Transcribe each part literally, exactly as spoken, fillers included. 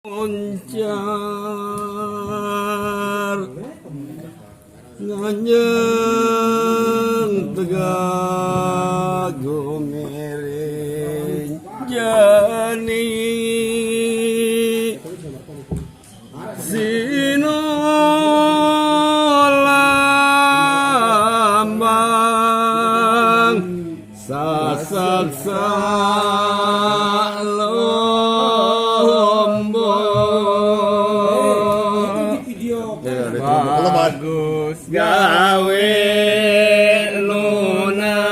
Moncar nganjeng tegak gumiring jani sino lambang sasak salombong. Bagus gawe nuna,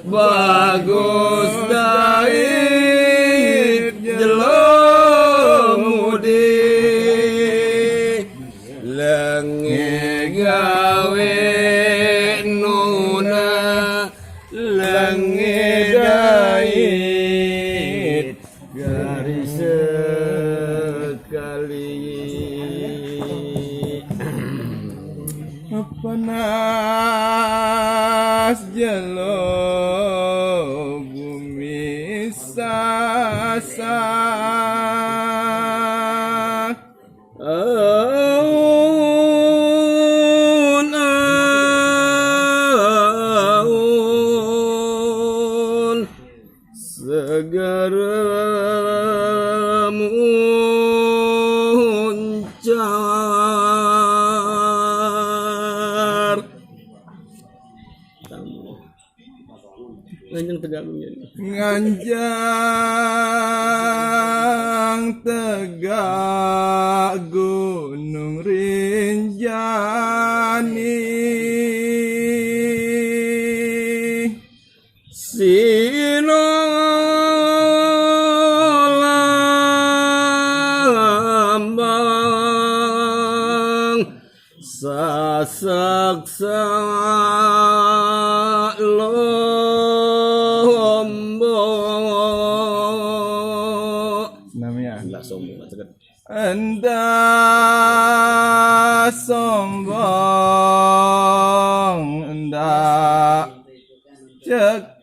bagus dait jelo mudi. Lenge gawe nuna, lenge dait garis sekali. Panas jelo bumi sasak. Aun, aun, segera muncar. Nganjeng tegak gunung Rinjani. Nganjang tegak Gunung Rinjani. Sino lambang sasak salombong. Namanya. Enggak sombong, enggak ceket. Enggak sombong, enggak ceket.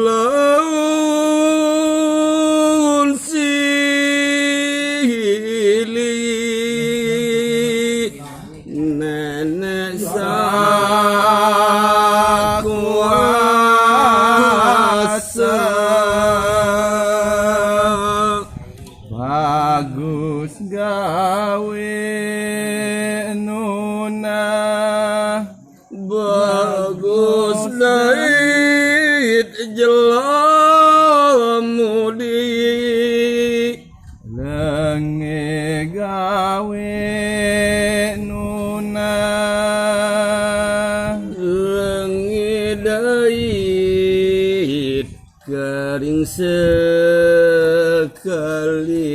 Laun silih nenek sakuasa. Bagus gawe nuna. Bagus dait jelo mudi. Lenge gawe nuna. Lenge dait kering sekali.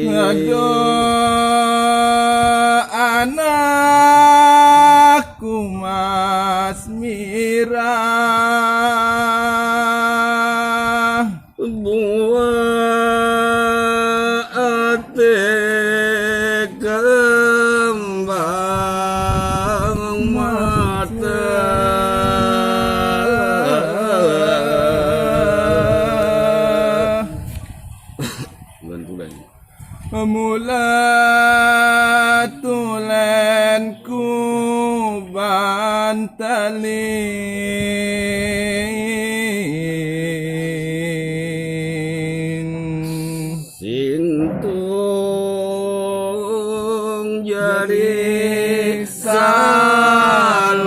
Aduh, anakku Mas Mirah. Buah ate kembang mata. Bulan-bulan. Mula tulen ku bantalin. Sintung jari salon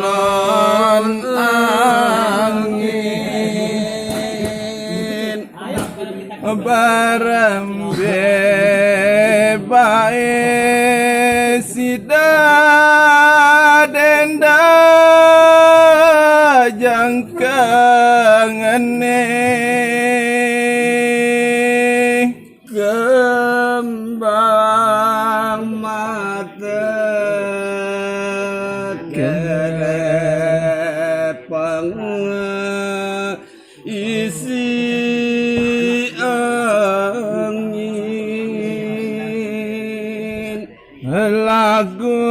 angin. Barembe bae sida denda jangkengene. Kembang mata kerepeng isi angin. Lagu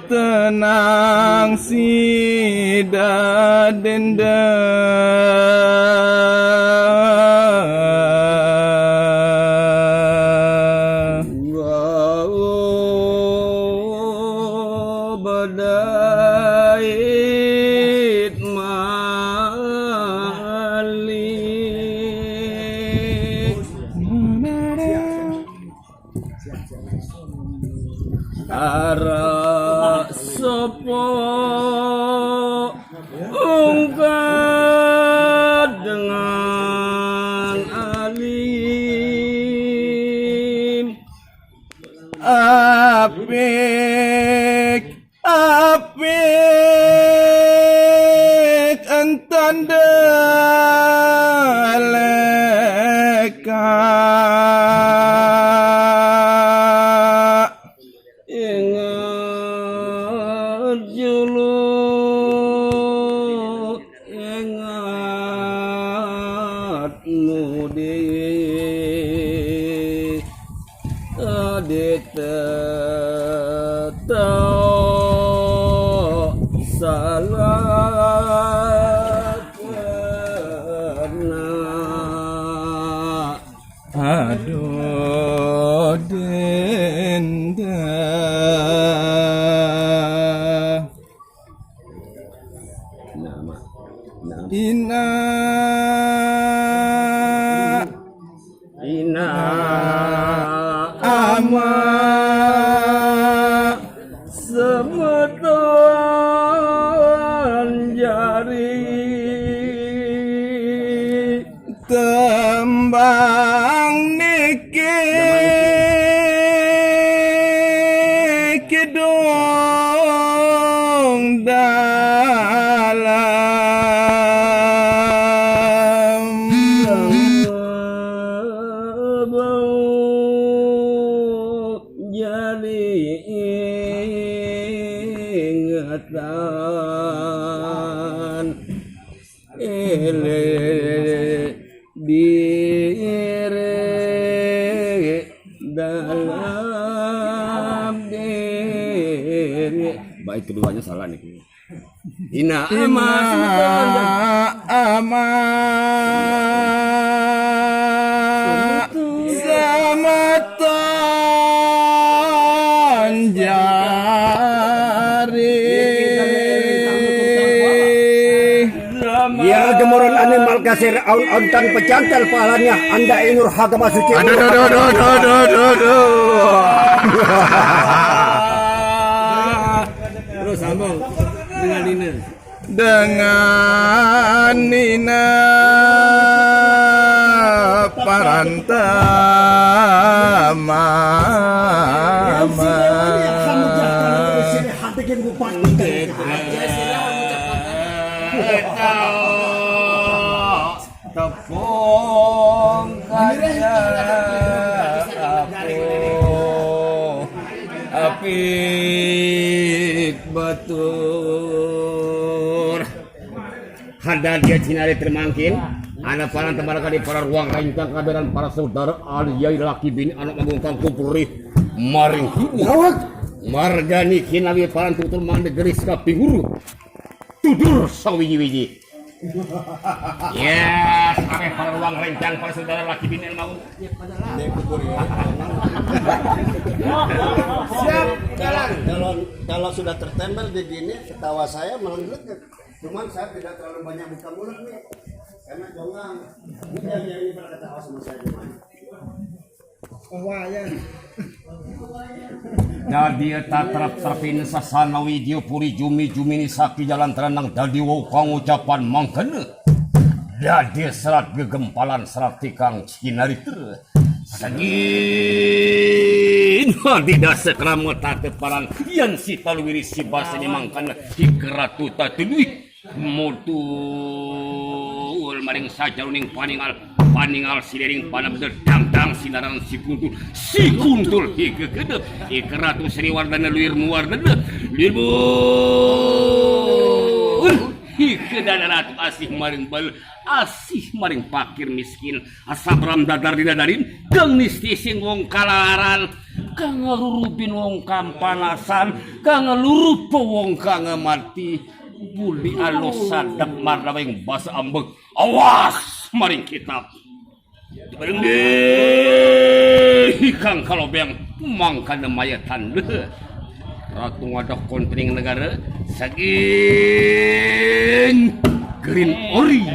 tenang sida denda. Ara sopo ungkad dengan alim. Apik, apik, entanda leka. Ingat julu, ingat mudi. Adit tau salah kena. Aduh, Dinda. Nama. Nama. Ina. Ina. Ama. Semeton jari. Tembang niki kidung dalam. Bau jadi ingetan. Ele diri dalam diri. Baik, keduanya salah nih. Ina. Ina ama, ama. Semeton jari. Ya gemuran animal kasir aun-aun tan pecantel pahalanya anda inur hagama suci. Aduh, aduh, aduh, aduh, aduh, aduh, aduh. Terus sambung dengan ini. Dengan nina parantama. Tepung kaca aku apik batur. Hada dia cinari termangkin. Ada paran tebaraka di para ruang rencang kaberan para saudara aliai laki bini anak manggung kang kumpuri maring hibu. Margani kinawi paran tutur mande geris kaping guru. Tudur sawiji-wiji. Ya, sampai para ruang rencang para saudara laki bini mau. Siap, jalan. Kalau, kalau sudah tertempel begini, ketawa saya melengket. Cuman saya tidak terlalu banyak buka mulut nih. Karena jongang. Ini yang, yang ini pada ketawa sama saya gimana? Dadi tatrap trapin sasana widya puri jumi jumini saki jalan terenang dadi wau pangucapan mangkana. Dadi serat gegempalan serat tikang cinaritra. Sagin dadi dasa krama tateparan yan si taluwiri si basanya mangkana hikeratu tatulwi. Mutul maring sajaroning paningal, paningal siring panabda dangdang sinaran si kuntul, si kuntul higegede, ikeratu sriwardana luir muwardana, luir mu-, higedana ratu asih maring bal, asih maring pakir miskin, asabram dadar didadarin, kang nisti sing wong kalaran, kang ngarurubin wong kampanasan, kang ngalurupa wong kang mati. Buli alus sadep marnawing basa ambek. Awas maring kitab. Bareng deh kang kalobeng mangkana maya tanda. Ratu ngadah kontring negara saging green ori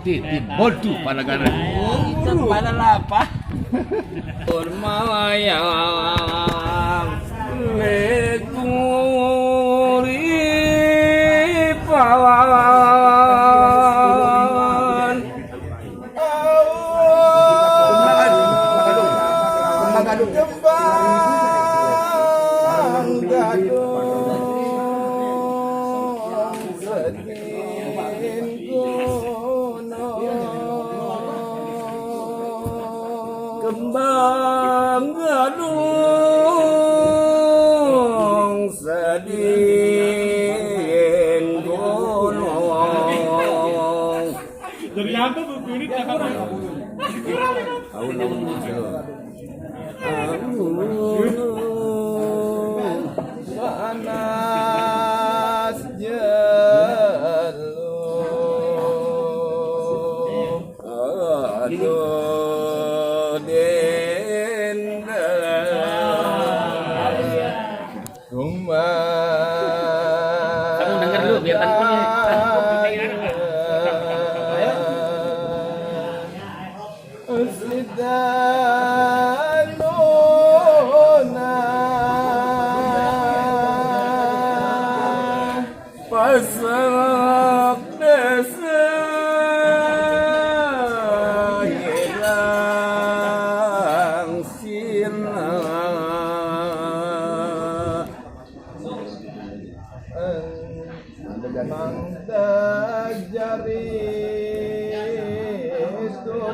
titi bodu panegara. Itu pada lapa? Purmawayang. Lekuri pawan kembang gadung sedin gunung. Kembang gadung sedin gunung. Dari apa buku ini? Panas jelo. Aduh, Dinda. Kamu dengar dulu, biar tangkapnya. Sidanuna. Pasak desa hilang sina. Mangda jari tutur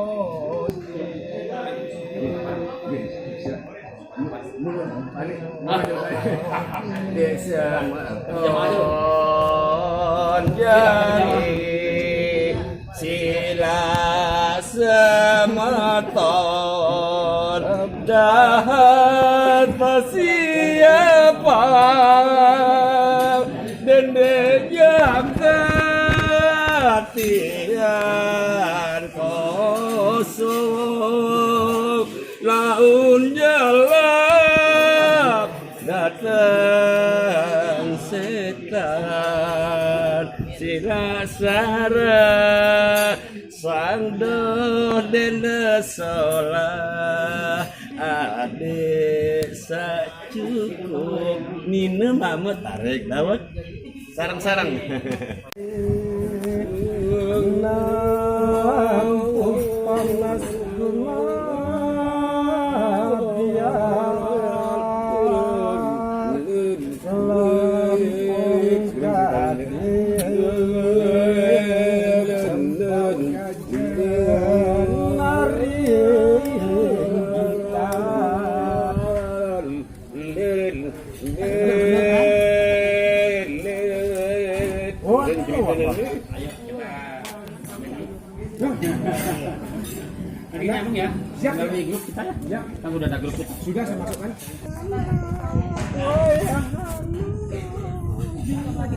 muji. Desa Maton jari sila sematon dahat siapa dende jam katian kosong. Laun jalap datang setan sila sara sang doh denda solah adik sacukup nina mama tarik dawet sarang-sarang. Lampu panas gumadian, lampu gading, nari gitar. Oh, itu apa? Akhirnya, Bung, ya? Siap. Tinggal di grup kita, ya? Ya. Kan udah ada grup kita. Sudah saya masukkan.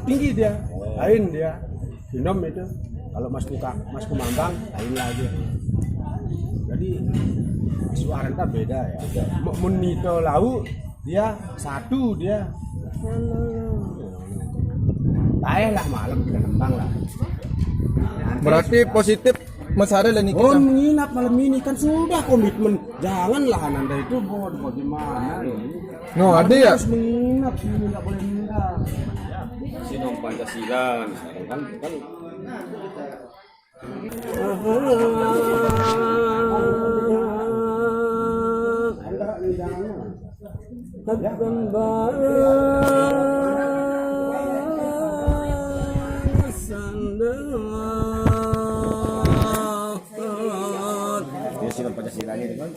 Tinggi dia. Lain dia. Minum itu. Kalau Mas Kuka, Mas Kumambang, lain lagi. Jadi suara kita beda ya. Mau menito lau dia satu dia. Taeh lah malam kita nembang lah. Berarti positif Mas Haril dan Oh, kita. Menginap malam ini kan sudah komitmen. Janganlah Ananda itu mau bagaimana ini. No, ada ya? Harus menginap ini, nggak boleh meninggal. Sino Pancasila, misalkan kan, kan Dia sih Pancasila ini kan.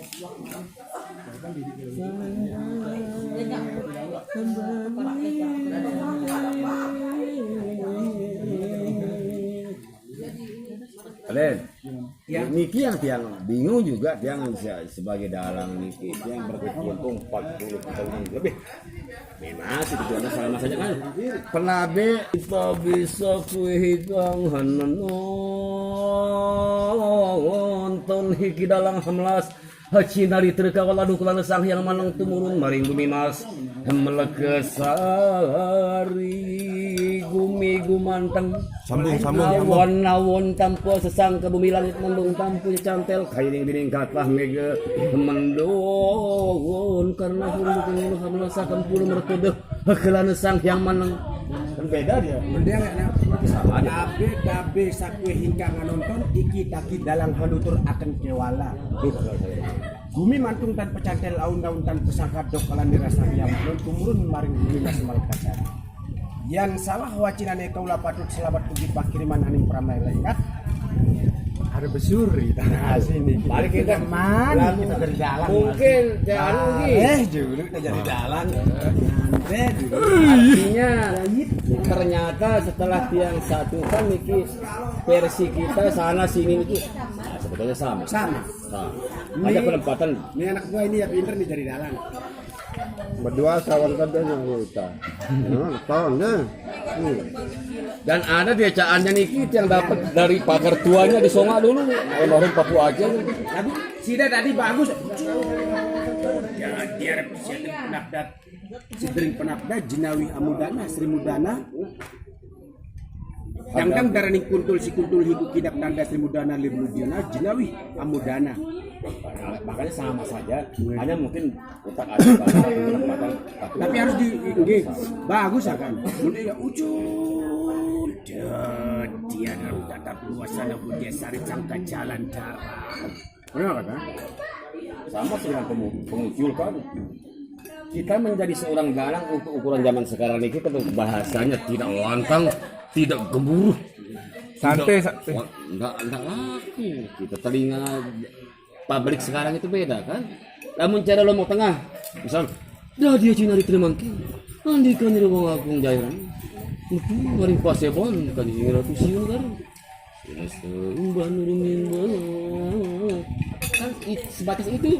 Kalian, ya. Niki yang tiang bingung juga, tiang se-, sebagai dalang niki, tiang berkecimpung empat puluh tahun lebih. Memang sih itu ada selama saja kan. Penabe kita bisa kue hidang nonton hiki dalang hamlas Cinarita kawala dukulan Sang Hyang Maneng tumurun maring bumi mas melekesari, gumi gumanteng. Sambung, sambung, sambung. Awan-awan tanpa sesangka, bumi langit mendung tanpa cantel, kairing bining katah mega mendung karena hulu kengulu hamla sakempulu mertudeh. Kelana Sang Hyang Maneng. Kan beda dia. Beda ya, nah. Sama aja. Kabeh-kabeh sakue hingkang nganonton, iki taki dalang hanutur akan kewala. Gumi mantung tan pecantel, aun-aun tan pesangkat, dok kalan dirasa diam, non tumurun maring gumi mas malkasan. Yan salah wacinane kaula patut selamat ugi pakiriman aning pramai lengkat. Ada besuri tanah sini. Balik kita. Mana kita dari dalam, mungkin Mas? Jalan lagi. Eh, dulu kita jadi dalan. Nanti dulu. Artinya, ternyata setelah tiang satu kan niki versi kita sana sini niki, nah, sebetulnya sama. Sama. Nah, ini, ada penempatan. Ini anak gua ini ya pinter nih dari dalan. Berdua sawan kan dia yang kita. Ya, tahun deh. Hmm. Dan ada dia caannya niki yang dapat dari pagar tuanya di Songa dulu. Almarhum Papu Aceh. Tapi sida tadi bagus. Dia, dia, dia penakdat. Sidring penakdat, Jinawi Amudana, Sri Mudana. Dangdang daraning kuntul, si kuntul hiku kidap tanda Sri Mudana, Lir Mudana, Jinawi Amudana. Makanya sama saja, hanya mungkin utak ada bahasa penempatan. Tapi harus di, nggih, bagus akan. Mun ya ujul, dia dalam tatap luasana budaya sari sangka jalan darat. Benar kan? Sama dengan pemu-, pengujul kan. Kita menjadi seorang dalang untuk ukuran zaman sekarang ini, kita bahasanya tidak lantang, tidak gemuruh. Santai, tidak, santai. Wah, nggak, nggak laku. Kita telinga publik sekarang itu beda kan. Namun cara Lombok Tengah, misal, dah dia Cina di Tremangkin, andika nyeri wong agung jairan. Mungkin maring paseban kan Ratu Siun kan. Seumbah nurunin banget. Kan i-, sebatas itu.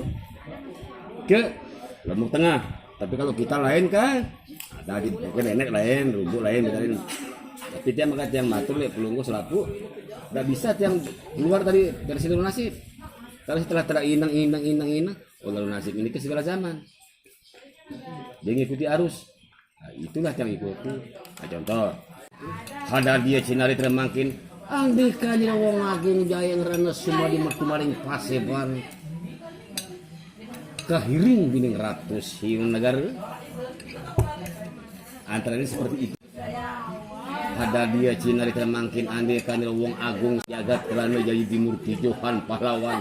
Ke Lombok Tengah. Tapi kalau kita lain kan, ada di, mungkin nenek lain, rumput lain, misalnya. Tapi dia maka tiang matur, lek pelungguh selaku, nggak bisa tiang keluar dari, dari situ nasib. Kalau setelah telah inang, inang, inang, inang, oh, lalu nasib ini ke segala zaman. Dia ngikuti arus. Nah, itulah yang ikuti. Nah, contoh. Ada dia cinari termangkin. Andika nira wong agung jayang rana sumadi merkumaring paseban. Kehiring bining ratus hiun negara. Antara ini seperti itu. Ada dia cinari termangkin andika nira wong agung jagat kelana jadi dimurti Johan pahlawan.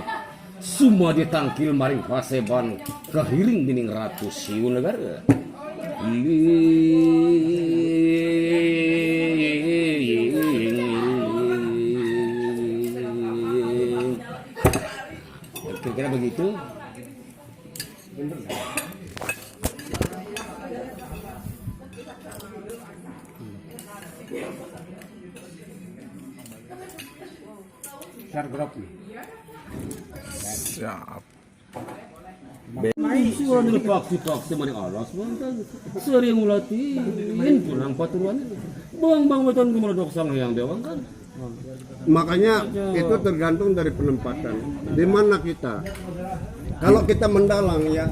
Sumadi tangkil maring paseban kehiring dening Ratu Siu Negara. Kira-kira begitu. Siap. Suara paksi-paksi maning alas, Bang, kan. Sering ngulatin pulang paturuan. Bang, bang, weton gumana dok sang yang dewang, kan. Makanya itu tergantung dari penempatan. Di mana kita? Kalau kita mendalang, ya,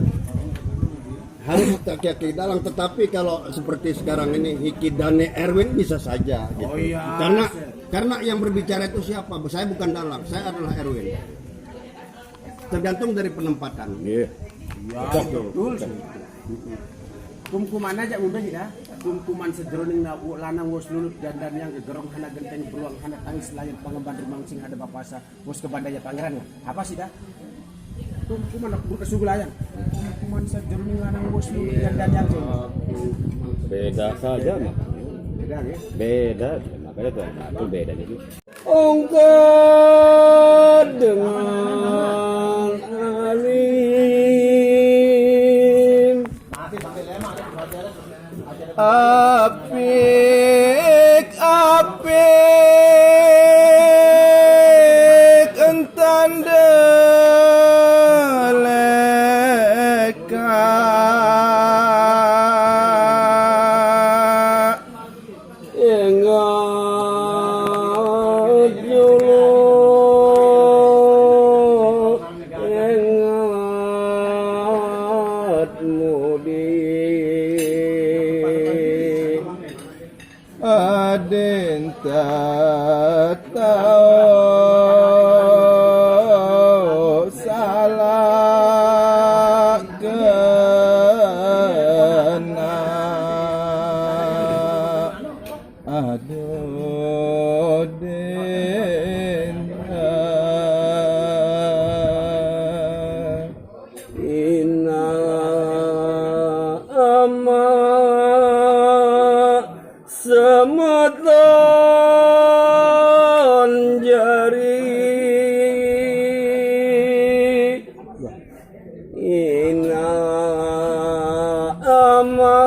harus kita ke dalang. Tetapi kalau seperti sekarang ini, Hiki Dane Erwin bisa saja gitu. Oh, iya. Karena, karena yang berbicara itu siapa? Saya bukan dalang, saya adalah Erwin. Tergantung dari penempatan. Iya. Ya, betul. Betul. Kumkuman aja mumbe kita. Kumkuman sejeroning na-, lanang wos lulut dandan yang gegerong hana genteng beruang hana tangis layan pangemban rumang sing ada bapasa wos kebandaya pangeran. Apa sih dah? Kumkuman aku buka sugulayang. Kumkuman sejeroning lanang wos lulut dandan yang beda saja, Mak. Beda, ya? Beda. Makanya tuh, nah, itu bedanya tuh. Ongkot dengan alim. Apik, apik, entan deleka. Ingat dulu, ingat. Tau salah kena. Aduh, Dinda. Ina ama semeton jari. Ina ama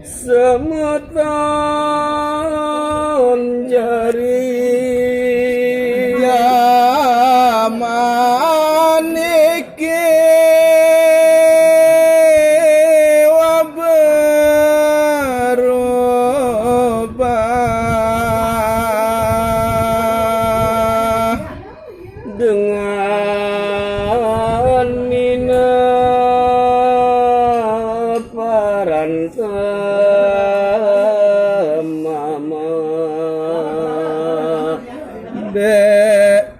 semeton jari. Zaman niki wa berubah. Dengan mina paran temama. Dek